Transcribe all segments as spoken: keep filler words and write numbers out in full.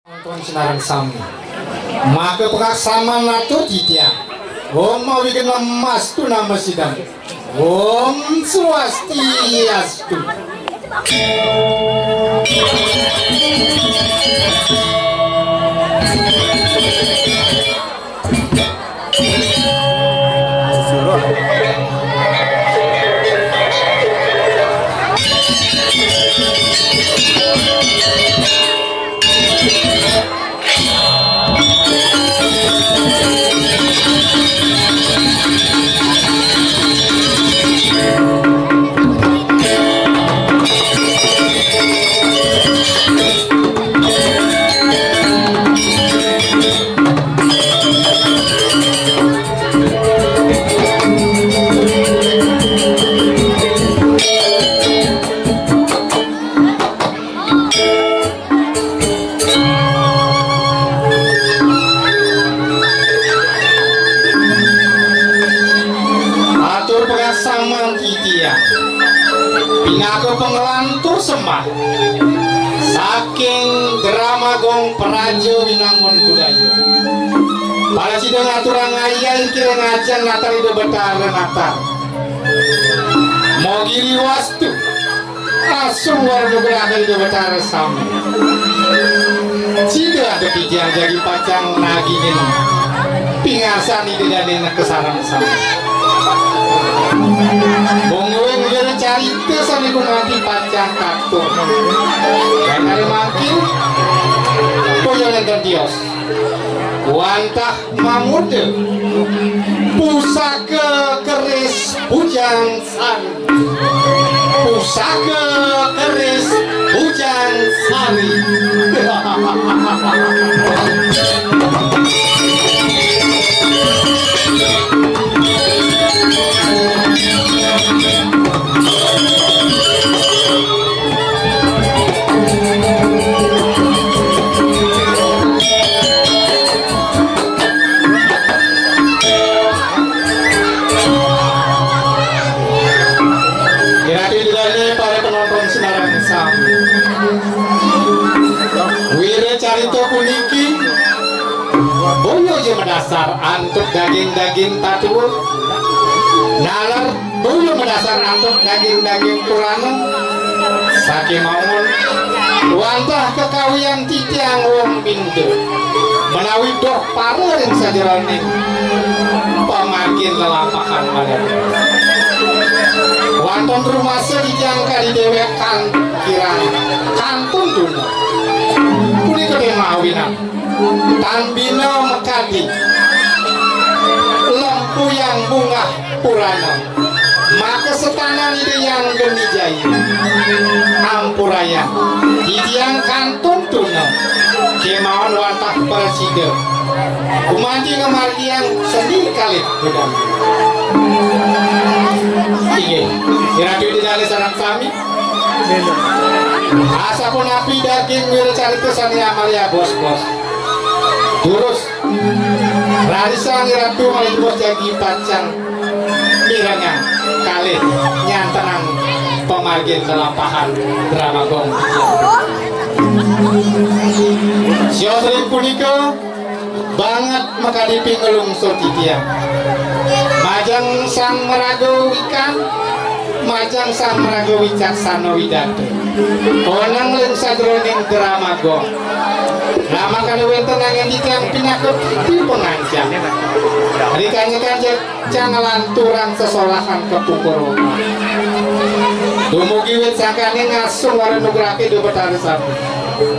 Nonton sinareng sami. Maka pangaksaman atur titiang. Om awighnam astu namasidam. Om Swastiastu. Atur pangaksaman titiang. Pinaka panglantur sembah saking Drama Gong Praja Winangun Budaya. Para sida ngaturang ayah ing kirang ajeng natar Ida Betara natar. Mogiri wastu. Asung wara nugraha Ida Betara sami. Sida atur titiang jagi pacang nagingin pingarsani Ida Dane neka sareng sami. Monggo ing wira carita sane gumanti pacang katur. Rikala mangkin, toya nenten tios. Wantah mamuda pusaka keris Bujang Sari. Pusaka keris Bujang Sari. Irati Ida Dane, para penonton sinareng sami. Wira carita puniki boya ja madasar antuk daging-daging tatua. Nalar boya madasar antuk daging-daging purana. Sakémaon wantah kakawian titiang Wong Minda menawi doh para ring sajeroning pamargin lelampahan malih. Wantah rumasa titiang kadi déwék kan kirang kantun tuna. Punika tema awinan. Tan bina makadi lempuyang munggah purana. Maka setanan Ida Hyang Geni Jaya. Ampurayang. Titiang kantun tuna. Kémaon wantah prasida. Gumanti ngamargiang seni kalih budal. Inggih. Iratu Ida Dane sareng sami. Asapunapi daging wiracarita sané amalih abos-bos. Durus. Rarisang Iratu malih bos jagi pacang mirengang kalih nyantenang pamargin lelampahan Drama Gong. Sios ring punika, banget makadi pingelungsur titiang. Majeng Sang Maraga Wikan, majeng Sang Maraga Wicaksana Widata. Oneng ring sajeroning Drama Gong. Namakana wénten anggén titiang pinaka pipanganjak. Rikanya-kanya Cang nglanturang sesolahan kapungkur. Dumugi wit sangkaning ngasung wara nugraha Ida Betara Sami.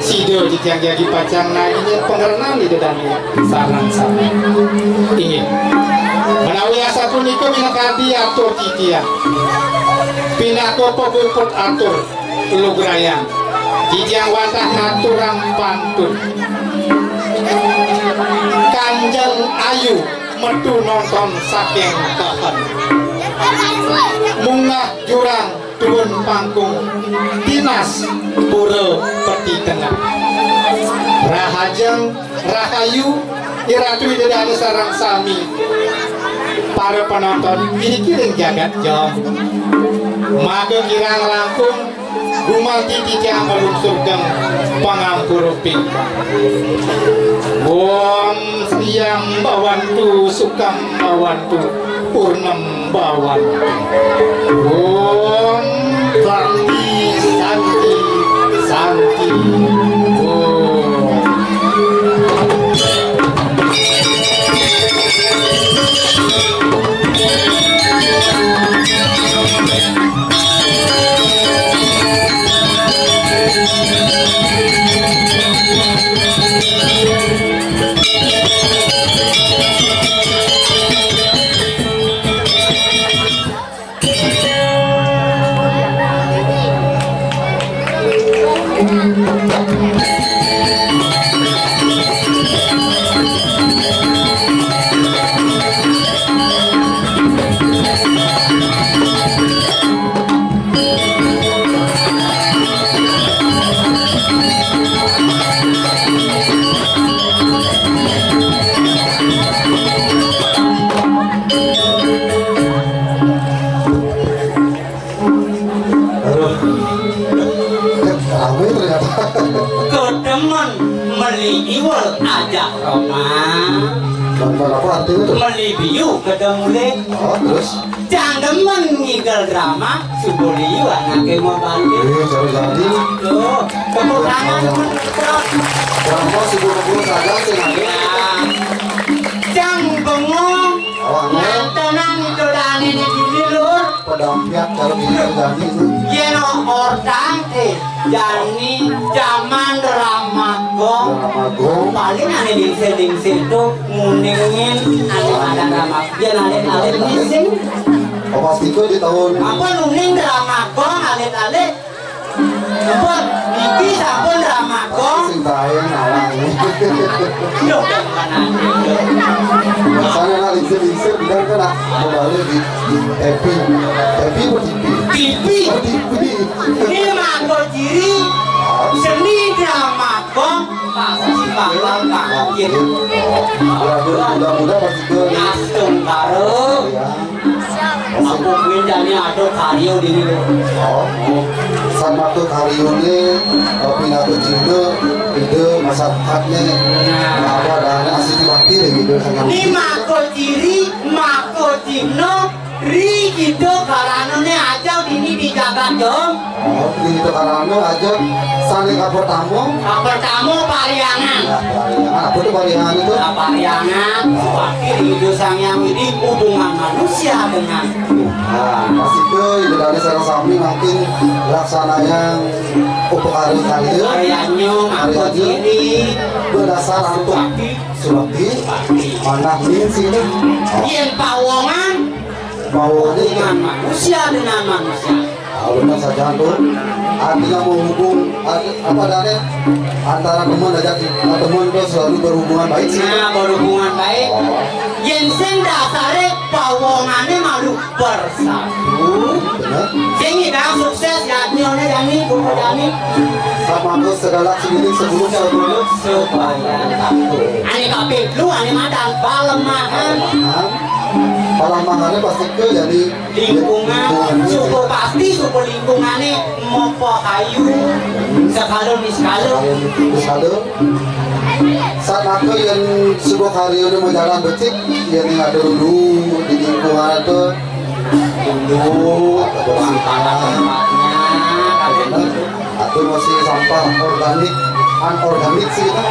Sida titiang jagi pacang nagingin pangrenan Ida Dane sareng sami. Inggih. Menawi asapunika minakadi atur titiang. Pinaka pepuput atur lugrayang. Titiang wantah ngaturang pantun. Kanjeng Ayu metu nonton saking peken. Munggah jurang tuun pangkung tinas pura peti tengah. Rahajeng rahayu Iratu Ida Dane sareng sami para penonton iriki ring jagat Jom. Maka kirang langkung Gumanti titiang nglungsur geng pangampura pingpang. Om Hyang Bawantu Sukang Bawantu Purnem Bawantu. Om Santi, Santi, Santi. Om. Aduh. Rame ternyata. Kedemen meli iwel ajak Roma. Nonton apa artinya tuh? Meli biu kedem mulih. Oh, terus? Cang demen ngigel drama, subuh liu anake mabalik. Eh, cara jadi. Tuh, tepuk tangan, temen. Drama subuh-subuh saja sih, Nani. Ya. Cang bengong. Awakne. Nontonan itu dane ini dini, Lur. Pedampiak kalau bisa jadi itu. Yen ortang, eh, jani jaman Ramagong. Ramagong. Paling ane lingsir-lingsir tuh nguningin ane ada Ramagong. Yen alit-alit ngising. Oh, pasti tuh di tahun. Apa nuning Ramagong alit-alit? Ampun, niki sampun Ramagong. Sing bae ngalang. Lho, kan ane. Biasanya lah lingsir-lingsir bilang kan nak kembali di T V. T V apa T V? T V. Oh, T V. Ini mangko ciri seni drama kong pasti bakal bangkit. Mudah-mudahan pasti ke astungkara. Ya. Aku kuwi jane ada karya dini lho. Oh. Sama tuh karyane, eh, pinatu cina, ide masyarakatnya. Nah. Apa adanya asli bakti deh gitu. Ini mangko ciri, mangko cina, Ri Kidul Karanane aja dini di jagat, Jong. Oh, di Kidul Karana aja sane kapertama. Kapertama Pariangan. Ya, Pariangan. Apa tuh Pariangan itu? Nah, Pariangan, seperti di Sang Hyang Widi, hubungan manusia dengan Tuhan. Nah, pas itu, ide dane sareng sami mangkin laksanayang upakara karya. Karyanya, ngaku diri. Berdasar antuk subakti. Subakti. Manah ning sini. Yen pawongan, Mau hubungan manusia dengan manusia. Ah, benar saja tuh. Artinya menghubung, arti, apa adanya antara teman aja, teman tuh selalu berhubungan baik sih. Nah, berhubungan baik. Oh. Yen sing dasare pawongane malu bersatu. Benar. Sing ngidang sukses yadnyane jani, buku jani. Sama tuh segala sini sebelum sebelum supaya satu. Ane kabeh lu ane madan palemahan. Palemahan. Palamahane pasti ke jadi lingkungan, lingkungan. Suku pasti, suku lingkungane mopo kayu, segala niskala. Niskala. Saat aku yang suku karyane mau jalan becik, yang ada dulu di lingkungan itu dulu, ada pangkalan tempatnya, kayak gitu. Atau masih sampah organik, anorganik sih kita.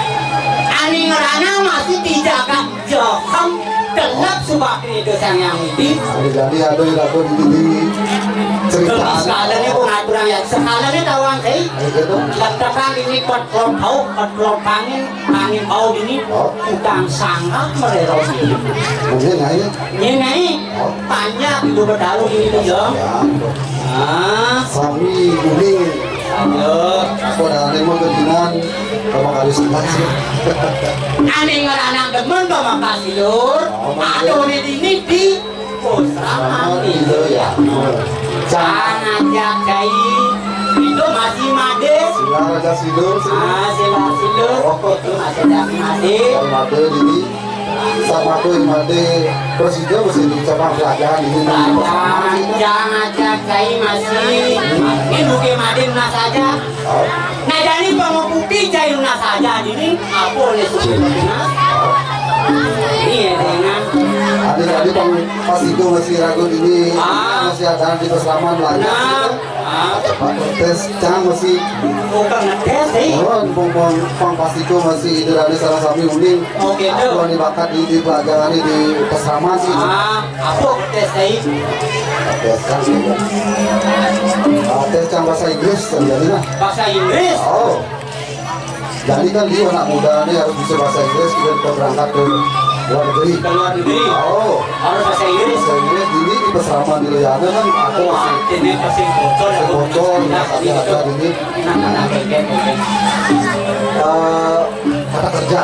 Ane ngrana masih dijaga. Jokem, delep suba krida Sang Hyang Widi. Jadi, jadi, aduh, ya, aku di, di cerita. Terus sekalane pun aturang ya, sekalane tawang, eh. Ayo, gitu. Letekan ini petlot bau, petlot angin, angin bau ini, oh, tukang sanggah merero ini. Mungkin, nah, ini. Ini, nah, ini. Oh. Panjang itu bedalu ini tuh, Jong. Ya. Ah. Sami kuning. Aduh. Aku udah ada mau kejinan. Pamakaris banget sih. Ane ngeranak demen pamakasilur. Oh, aduh, ini, ini di Pusrama gitu ya. Jangan ajak kai. Itu masih made. Sila aja silur sih. Ah, sila silur. Oh. Itu masih ajak made. Kalau made ini. Sama tuh yang ada presiden mesti dicoba pelajaran ini. Pelajaran, jangan cai masih. Ini bukan madin mas aja. Oh. Nah, jadi pengokupi cai lunas aja ini. Apa oleh suku lunas? Iya, dengan. Ada tadi pang pas itu masih ragu ini. Ah. Masih ada di pesaman lah. Nah. Ah, Pak tes cang masih. Bukan ngetes sih. Oh, pang, pang, pang pas itu masih itu ada salah sami uning. Oh, gitu. Aku ini bakat di, di pelajaran ini di pesaman sih. Ah, apa tes tadi? Tes cang sih. Ah, tes cang bahasa Inggris terjadi lah. Bahasa Inggris? Oh. Jadi kan dia anak muda nih harus bisa bahasa Inggris, kita, kita berangkat ke luar negeri. Ke luar negeri? Oh. Harus bahasa Inggris? Bahasa Inggris, ini di pesaman di Loyana kan aku masih. Ini pasti bocor ya, bocor, ada, ada ini. Nah, nah, nah, oke, oke. Eh, kata kerja.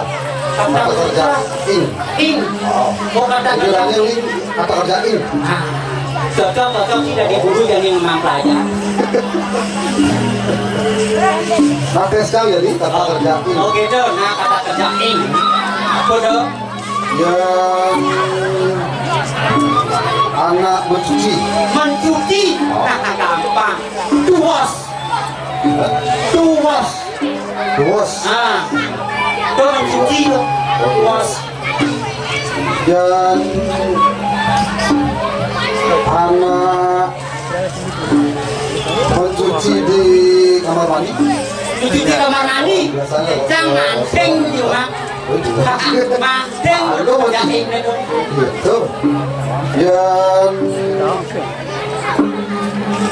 Kata kerja. Ing. Ing. Oh. Oh, kata kerja. Ini kata kerja ing. Ah, cocok, cocok sih dari guru jadi memang pelajar. Nah, tes kau jadi kata kerja ing. Oh, gitu. Nah, kata kerja ing. Apa dong? Yang anak mencuci. Mencuci. Oh. Nah, gampang. Tuas. Tuas. Tuas. Ah. Itu mencuci. Tuas. Dan anak mencuci di kamar mandi. Cuci di kamar mandi. Biasanya. Cang manting cuma. Oh, iya. Manting. Halo, kerjain itu. Gitu. Dan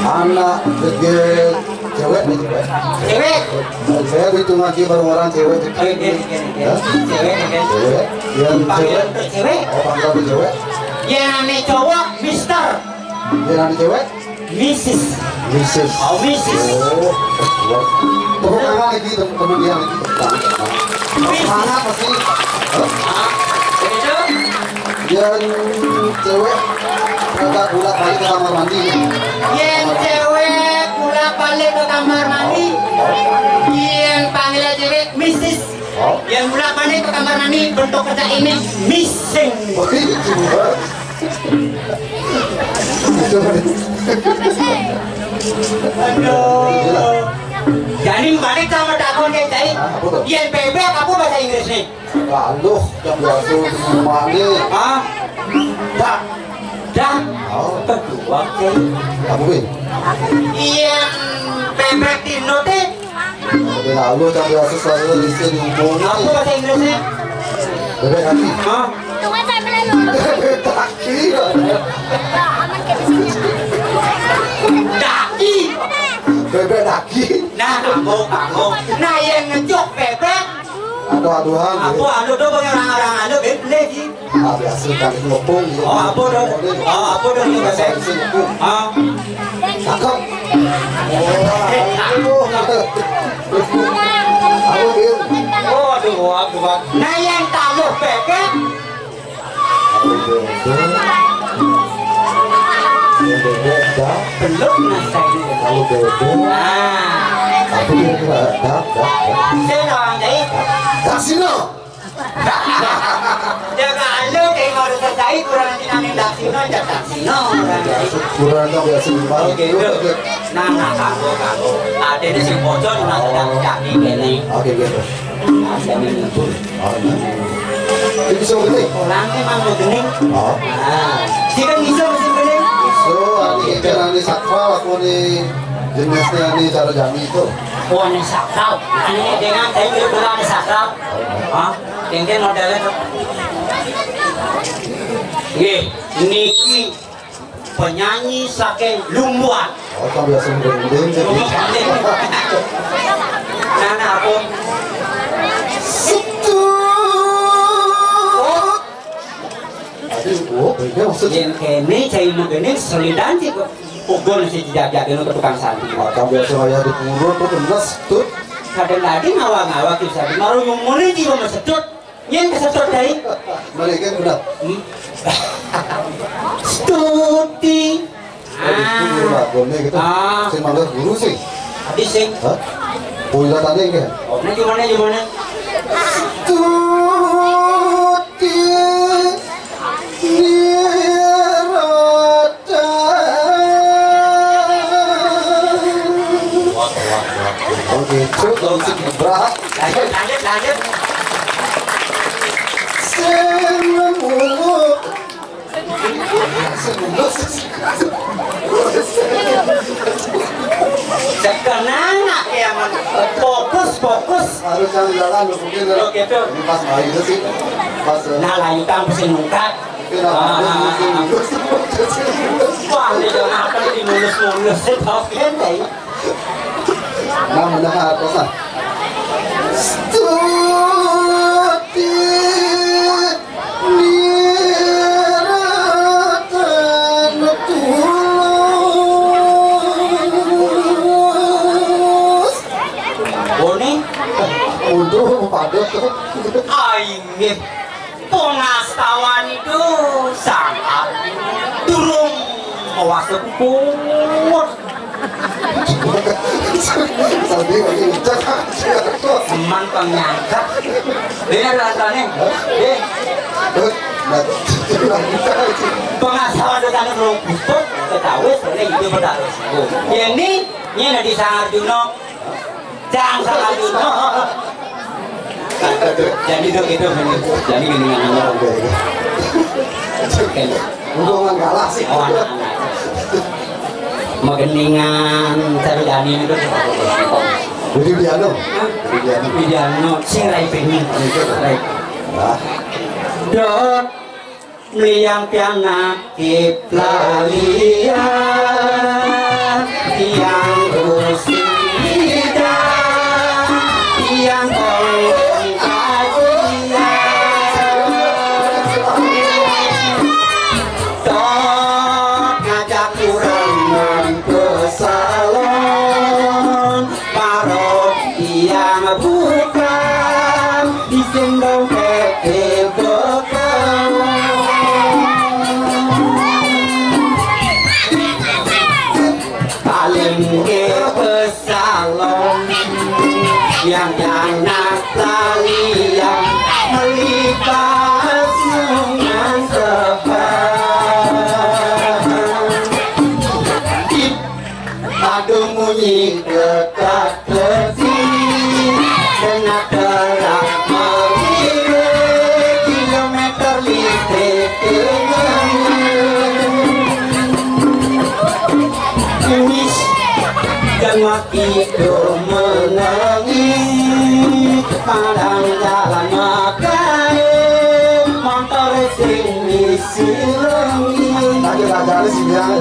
anak degil cewek nih, cewek. Cewek. Saya hitung lagi bareng orang cewek. Oke, oke, oke, oke. Ya? Cewek, oke. Cewek. Yang panggilan cewek. Untuk cewek. Oh, panggilan untuk cewek. Yang namanya cowok, Mister. Yang namanya cewek? Missus. Missus. Oh, Missus. Oh, tepuk tangan lagi, tepuk tangan lagi. Missus. Semangat pasti. Hah? Ah, begitu? Yang cewek agak bolak-balik ke kamar mandi. Yang cewek bolak-balik ke kamar mandi. Yang panggilnya cewek Missus. Oh. Yang bolak-balik ke kamar mandi bentuk kerja ini missing. Oh, iya. Itu. Aduh. Jadi balik sama takon kayak tadi. Ah, apa tuh? Yang bebek apa bahasa Inggris nih? Laluh, yang biasa di rumah nih. Hah? Dak. Dak. Oh. Kedua, Cai. Apa, Bin? Iya, bebek tino teh. Udah laluh, yang biasa selalu di sini dihubungi. Apa bahasa Inggrisnya? Bebek kaki. Hah? Bebek kaki. Daki. Bebek daki. Nah, kamu, kamu. Nah, yang ngejok bebek. Aduh, aduhan, apa gitu. Anu tuh, pengen orang-orang anu, bebek sih. Ah, biasa kan ngepung, gitu. Oh, apa tuh? Oh, apa tuh, ini bahasa Inggris ngepung. Ah. Cakep. Oh, aduh. Aku, Bil. Oh, aduh, aduh, aduh. Nah, yang taluh bebek. Kalau bebek, kalau bebek, dah. Belum, nah, saya ini. Kalau bebek, nah. Aku kira-kira, dah, dah, dah. Saya orang jahit. Dah, sini. Ya, kalau kayak mau selesai, kurang nanti nanti dak sino, ya dak sino. Kurang dak biasa. Oke, itu. Nah, nah, kanggo, kanggo. Ada ini sing bocor, nah, sedang jadi gini. Oke, gitu. Nah, saya ini. Oh, iya. Ini bisa gede? Orang emang mau gini. Oh. Nah, sih kan bisa masih gini. So, ini kan ini sakral, aku nih jenisnya nih cara jami itu. Oh, ini sakral. Ini dengan saya kira-kira ini sakral. Hah? Kengken modelnya tuh. Nggih, niki penyanyi saking Lumbuan. Oh, kan biasa mending-mending, jadi. Nah, nah, apa? Situ. Oh. Aduh, oh, beda maksudnya. Yang kene, saya mau kene, selidan sih kok. Pukul si jajak itu ke tukang santi. Maka biasa wayah di pura tuh kena setut. Kadang-kadang ngawa-ngawa kisah. Baru ngomongin sih mau setut. Yang kesetut dari. Mereka benar. Hmm? Stuti. Oh, itu guru lagunya gitu. Ah. Sing manggil guru sih. Habis sing. Hah? Punya tadi enggak? Oh, nah gimana, gimana? Stuti. Sing muluk. Sekarang ya, Man. Fokus, fokus. Harus yang jalan, mungkin. Oh, gitu. Ini pas main itu sih. Pas, eh, nah, lanjutan pusing nungkat. Mungkin apa, ah, mungkin, ah, ah, wah, ini jangan apa ini mulus-mulus. Oke, deh. Nah, mendengar apa, Mas? Stuti niratan tulus. Bone? Untuk pada tuh. Aing nggih. Pangastawan itu sangat durung mawa sepur. Sambil ngecek. Seman pengnyangka. Ini ada rasanya. Eh. Hah? Pangastawan itu kan belum pupuk, ketawis, ini itu benar. Ini, ini ada di Sangar Juno. Jang sama Juno. Jadi dong itu, jadi gini kan. Oke, oke. Oke. Hubungan kalah sih. Oh, anak-anak. Mageningan, cari Dani itu. Budi Diano. Hah? Budi Diano. Budi Diano, sing rai pengen. Baik. Nah. Dot. Mliyang pianak kiplalian, tiang usida, tiang kongkong kajian. Tok ngajak urang mangke salon. Parot tiang bukan, isin dompet bekal. Paling ke salon, yang anak lalian, melipas dengan sepan. Aduh munyi dekat besi, kena terak mengiring kilometer listrik dengan. Imis dan waktu itu menangis, padang jalan makai, motor sing isi lagi. Aduh, aduh, aduh, sini, ya.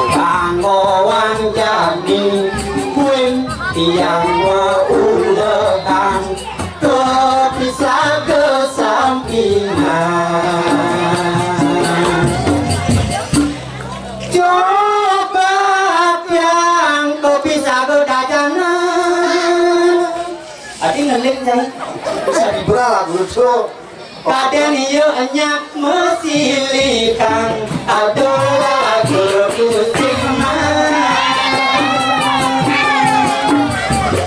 Kanggo wanjani kuing tiang wa ulekan kepisah kesampingan. Coba tiang kepisah kedajangan. Adi ngeling, Cai. Bisa diberal aku, Cuk. Kadén ieu nyak mesilikang, adoh lagu kucing mah.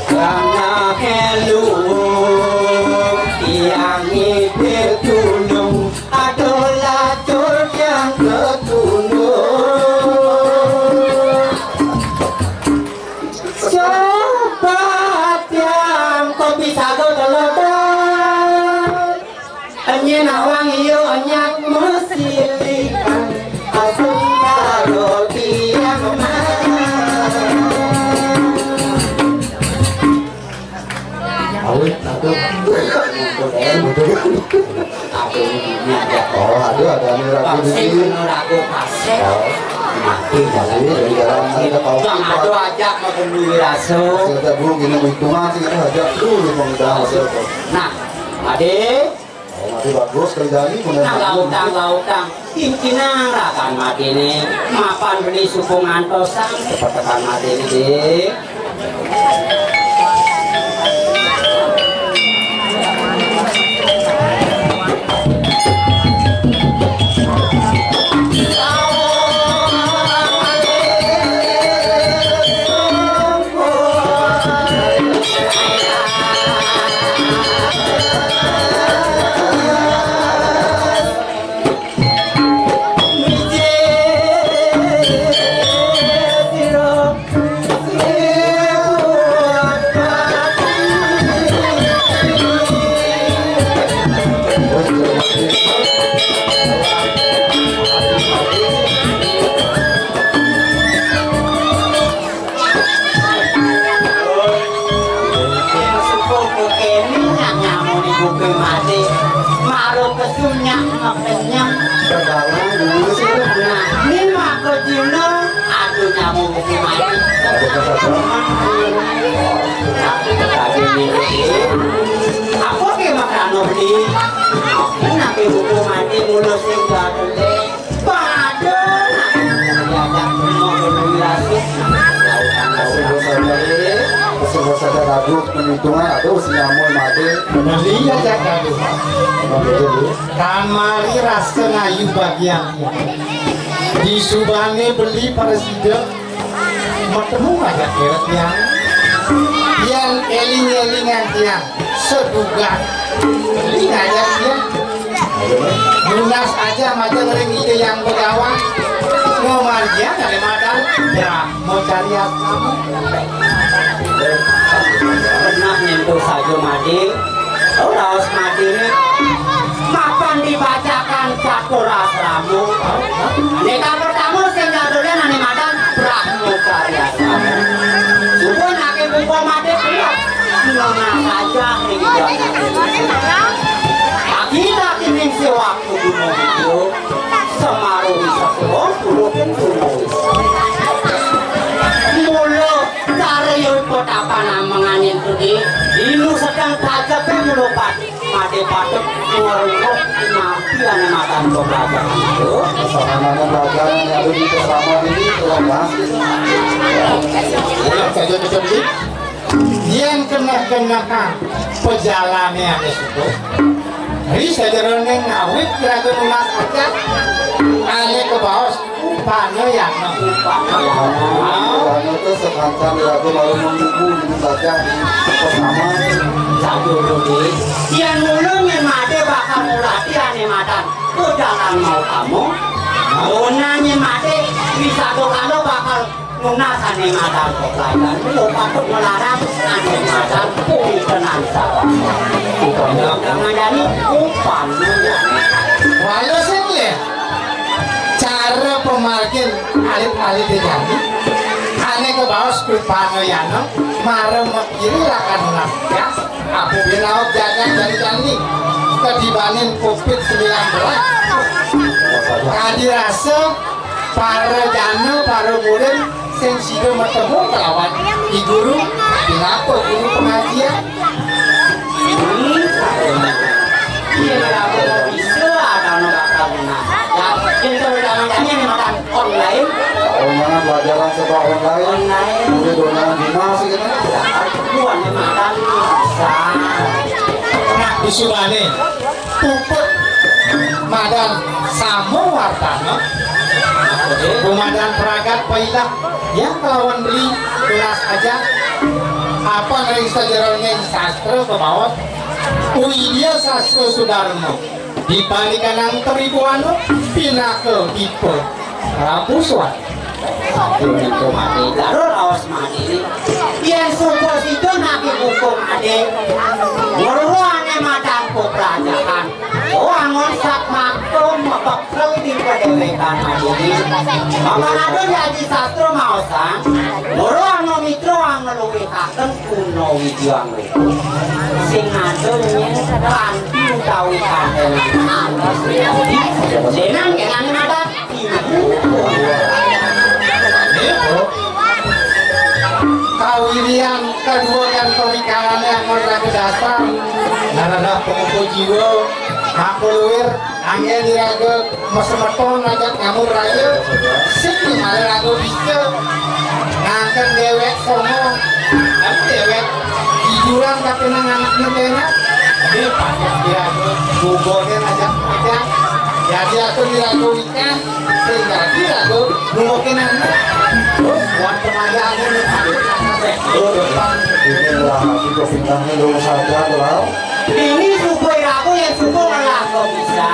Karena helu tiang ngibir tulung, adoh lacur tiang ketunduk. Coba tiang kopi sago lolodan. Enyen awang iyo enyak mesilikan. Asung karo tiang mah. Awit, aduh. Aduh, ini aja. Oh, aduh, ada anu ragu di sini. Ragu pasir. Oh. Mati jalan. Iya, dari dalam ada kau. Bang, aduh, ajak mau pembeli raso. Saya tak dulu gini, hitungan sih, kita ajak dulu, Bang, udah hasil kok. Nah, Ade. Oh, mati bagus, kerjaan ini bener. Nah, lautang, lautang. Incinang rakan matine, mapan beli suku ngantosan, cepetekan matine, Dik. Mati. Maro kesum nyak kepenyem. Pertama dulu sih. Nah, ini mako jino. Aduh, nyamuk mati. Aduh, ini. Apa ke makan di? Kenapa buku mati mulu sih? Padan. Diajak semua gunung Lasih. Sebut saja, sebut saja lagu perhitungan atau si Nyamul mati. Beli aja gaduh. Kamari rasa ngayu bagian. Di subane beli pada sida. Matemu aja kira tiang. Tiang eling-elingan tiang. Seduga. Eling aja tiang. Lunas aja majeng ring Ida Yang Begawan. Ngamargiang kalimadan Brahmacari Asrama. Pernah nyentuh saja mading. Oh, raos mading. Mapan dibacakan catur asrama. Neka pertama sing kadolen ane madan Brahmacari Asrama. Subuh nake buka mading. Nona saja ning. Lagi-lagi ning si waktu guna hidup. Semaru bisa pulang, pulang kan pulang. Mula karya petapan amengan itu di, inu sedang tajepe mula pati, mati patek, ngorok, mati ane matan pelajaran itu. Sama-sama pelajaran yang ada di bersama ini, telah bahas. Yang saja terjadi. Yen keneh-kenehan pejalane ane suku, ri sajerone ngawit raga nunas aja, ane kebaos upana yana. Upana yana. Upana itu sekancan raga baru menunggu di baca pertama. Satu dulu. Yen mula nyemade bakal ngulati ane madan. Pejalan mau kamu. Mula nyemade wisata kalo bakal Nunas ane madan pelayan, lo patut melarang ane madan puri tenan sabar. Upana. Jangan jadi upana. Walau sing ya. Cara pemargin alit-alit di jani. Ane kebaos upana yana, mara mekiri lakan nunas ya. Apa binaok jagat dari jani. Kedibanin covid sembilan belas. Kadi rasa Para jana, para murid sing sida matemu kelawan I Guru, pinaka guru pangajian. Hmm. Iya, bisa ada anak bakal menang. Ya, kita udah tanya nih, makan online. Online, pelajaran serba online. Online. Murid online di mana sih kita? Bukan makan bisa. Nah, di Subane. Puput madan sama wartana. Kumadan pragat pailah yang kelawan beli tunas aja. Apa ring sajeroning sastra kebaos Widya Sastra Sudarma di balikanang tribuana pinaka dipa Prabu Swan. Pintu mati, garur aos mati. Yen suka sida naki hukum ade. Weruh ane madan peplajahan. Oh, angon sak makto mepekel di pedewekan ade. Maka ado di Aji Sastra maosan. Weruh anu mitra angeluwihaken guna widyang. Sing ado nyen kanthi utawi kantenan. Senang kenane madan. Kawirian kedua kan pemikarane amun raga dasar. Narada pengukuh jiwa, makuluwir, anggen iraga masemeton ngajak ngamur raya. Sing mara raga bisa ngangken dewek somo. Kan dewek hiburan tapi nang anaknya kena. Ini panjang iraga, bubone ngajak ngajak. Jadi aku iraga Sing dadi lagu nungokin anak. Terus buat pengajaran ini. Inilah hati kepintaran dulu saja, Bro. Ini suku iraku yang suku ngelah kok bisa.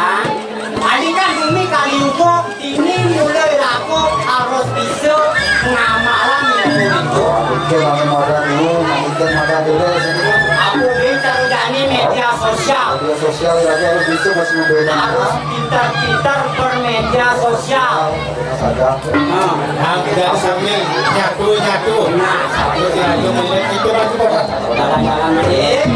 Tadi kan bumi kali upo, ini mulai iraku harus bisa ngamalan ilmu itu. Itu namanya makan dulu, nanti makan dulu. Aku bisa jani media sosial. Media sosial lagi harus bisa masih membeda. Harus pintar-pintar bermedia sosial. Nah, tidak sambil nyatu-nyatu. Nah, itu baju. Jalan-jalan lagi.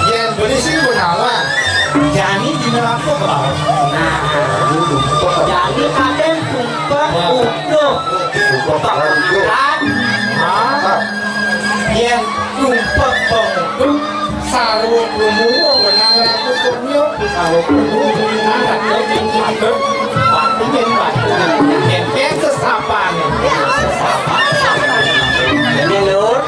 Yén beli sing gunawan. Jani dina apa, Pak? Nah, jani kadén sumpah utuh. Sumpah utuh. Hah? Yén sumpah utuh, sarwa gumuwa wenang ragu punya, sarwa gumuwa wenang ragu punya. Pati yén pati. Yén sesapan. Ini, Lur.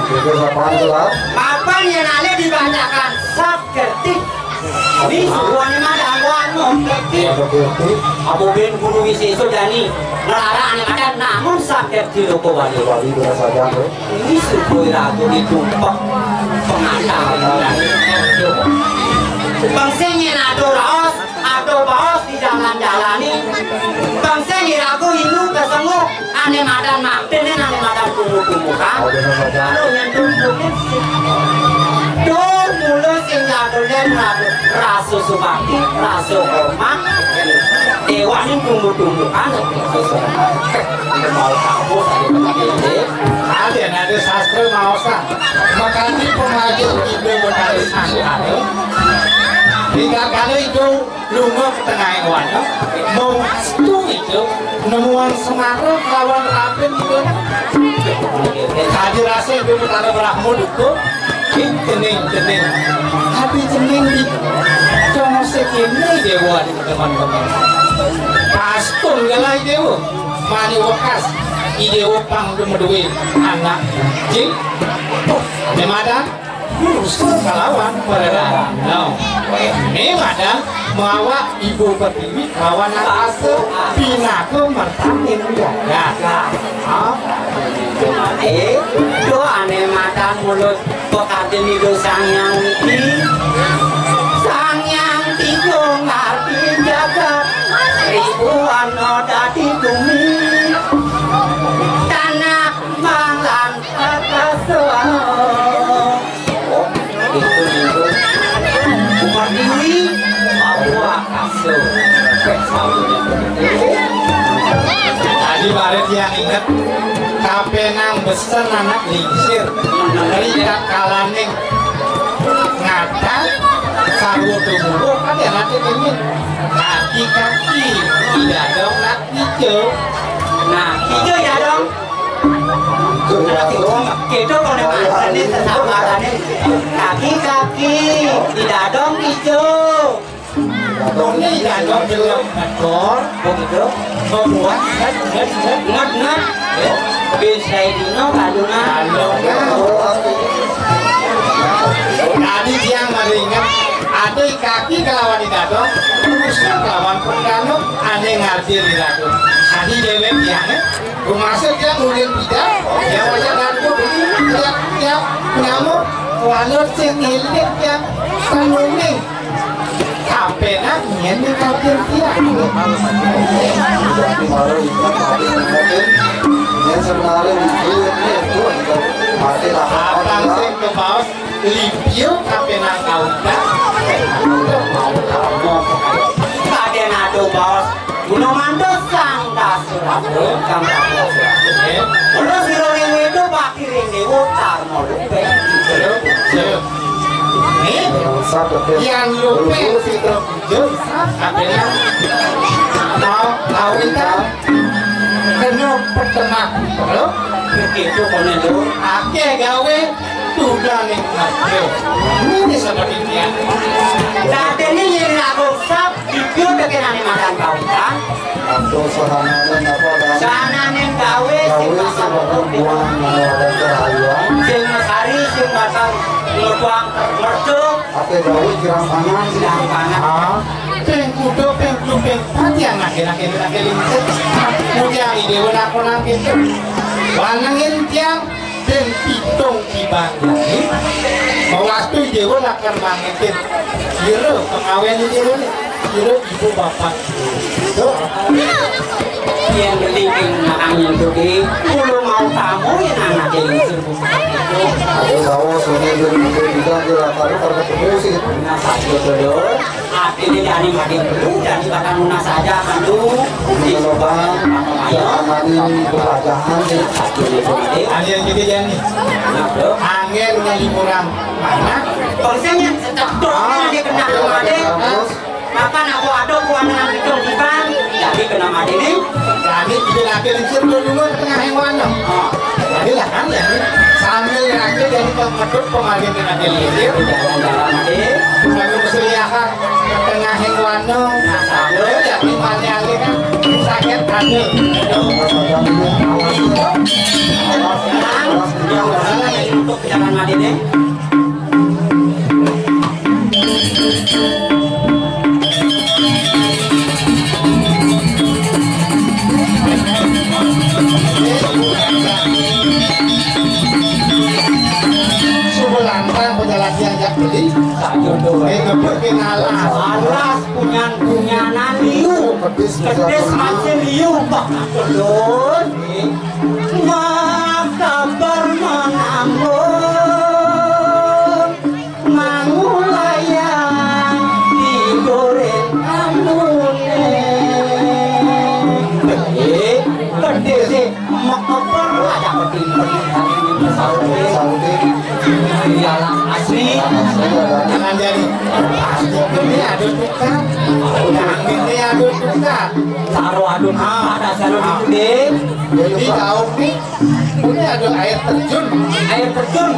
Itu sapaan tuh, Lat? Mapan yén alé dibanyakan sab kertik. Ini suruhané mah dangguan mah kertik. Ada kertik. Apa bén guru wisésa jani nglarang ané madan namung sab kertik loko wali. Wali berasa jago. Ini suruh ragu ditumpek pengantar. Bangsa yén ada raos, ada baos di jalan-jalani. Bangsa yén ragu indu kesenguk. Ané madan maktenin, ané madan tunggu-tunggukan. Kalau nyentuh bukit sih. Duh, mula sing jagoné mlaku. Rasa subakti, rasa hormat. Déwaning tunggu-tunggukan, rasa hormat. Mau kampus, ada tempat ini. Ada, ada sastra maosan. Makanya pemaju ide berkali sangkal. Tiga kali itu lunga ka tengahing wana, mawastu ida nemuang Semara kelawan Rabin ida. Kadi rasa ida Betara Brahma duka, ing kening-kening. Kadi kening di tongose kene Dewa di teman-teman. Kastun galah Dewa, mani wekas Dewa pang dumeduwe anak. Cing, ne madan. Usul kalawan pererano. Ini madan mawa Ibu Pertiwi kalawan angkasa pinaka mertaning jagat. Eh, do ane madan mulut pekati nido Sang Hyang Widi. Sang Hyang Tigo ngarti jagat. Ribuan no dadi bumi. Tanah malan Akasa. Oh, itu, itu. Umar Dewi, Abu Akasa. Tadi bare tiang inget, kapenang besen anak lingsir. Meri kakalaning ngatan, sarwa tumuruk, kan ya nanti ini. Kaki-kaki, tidak ada nak hijau. Nah, hijau ya dong. Kéto koné maksudné sesamarane. Kaki-kaki, didadong ijo. Koné didadong jelem ngedor, begitu. Membuat nget, nget, nget. Nget, nget. Bisa dino kalungan. Tadi tiang maringet, ati kaki kelawan didadong, urusan kelawan perkano, ane ngarti didadong. Tadi dewek tiangé. Rumasa tiang ulin pidan, yang wajah dan beli tiap-tiap nyamuk, walau sing ilit tiang sanuning. Kapenak nyén dikabin tiang. Yang sebenarnya itu, itu, itu, mati lah. Abang sing kebaos Libio kapenang kauda. Kaden ado baos guna mantu Sang Dasuraja, Sang Dasuraja. Terus sira ning wedo pakiring dewa Tarma Lupe. Nih, yang lupe. Kapenang. Mau kawin kan? Kena peternak. Terus? Begitu kono, Lur. Akeh gawe. Tudaning kabeh. Ini seperti dia. Dadene yen langsung sab, jujur tekenane madan kawitan. Atau sahananing apa, Dan? Sahananing gawe sing bakal buang mengeluarkan cahaya. Sing mesari, sing bakal ngebuang merdu. Ate gawe kirang pangan. Kirang pangan. Ah, ping kuda, ping kuda, ping pati anak, anak, anak, anak, anak. Mudah ide, wena konang gitu. Wanengin tiang. Den pitung tiban jani, mawastu Dewa lakar mangitin. Kira pengawen iki lho. Kira ibu bapak. Tuh. Yang penting yang belakangnya itu di pulau mau tamu ya anak yang suruh. Ayo, bawa sini dulu, dulu juga dia latar karena ketemu sih. Nah, satu dulu. Artinya dari makin perlu dan bahkan lunas saja kan tuh. Kalau bang, ayo. Ini pelajaran sih. Satu dulu. Ada yang gede ya nih. Nah, bro. Angin lagi kurang mana? Persennya setek doang dia kena kemarin. Terus? Maka nak buat ada kuangan itu di bang. Jadi kena mati nih. Jadi kita lagi lincir dulu ke tengah hewan dong. Oh. Jadi lah kan ya nih. Sambil lagi jadi pengedut pemakai kena lincir. Jalan-jalan mati. Sambil keseliakan ke tengah hewan dong. Nah, sambil jadi mati lagi kan. Sakit ada. Yang mana yang untuk jalan mati nih? Suku lantang pejalan diajak beli. Sayur tuh. Eh, ngebut ke alas. Alas, punyan-punyanan liu. Pedis, pedis masih liu. Pak, pedun. Maka bermenambung. Mangulayang digoreng ambune. Gede, gede sih. Mekepel ada ketimbang. Saudi. Iyalah asli. Jangan jadi. Ini ada tukar. Yang ini ada tukar. Saro ada tukar, ada saro di. Jadi tahu nih. Ini ada air terjun. Air terjun.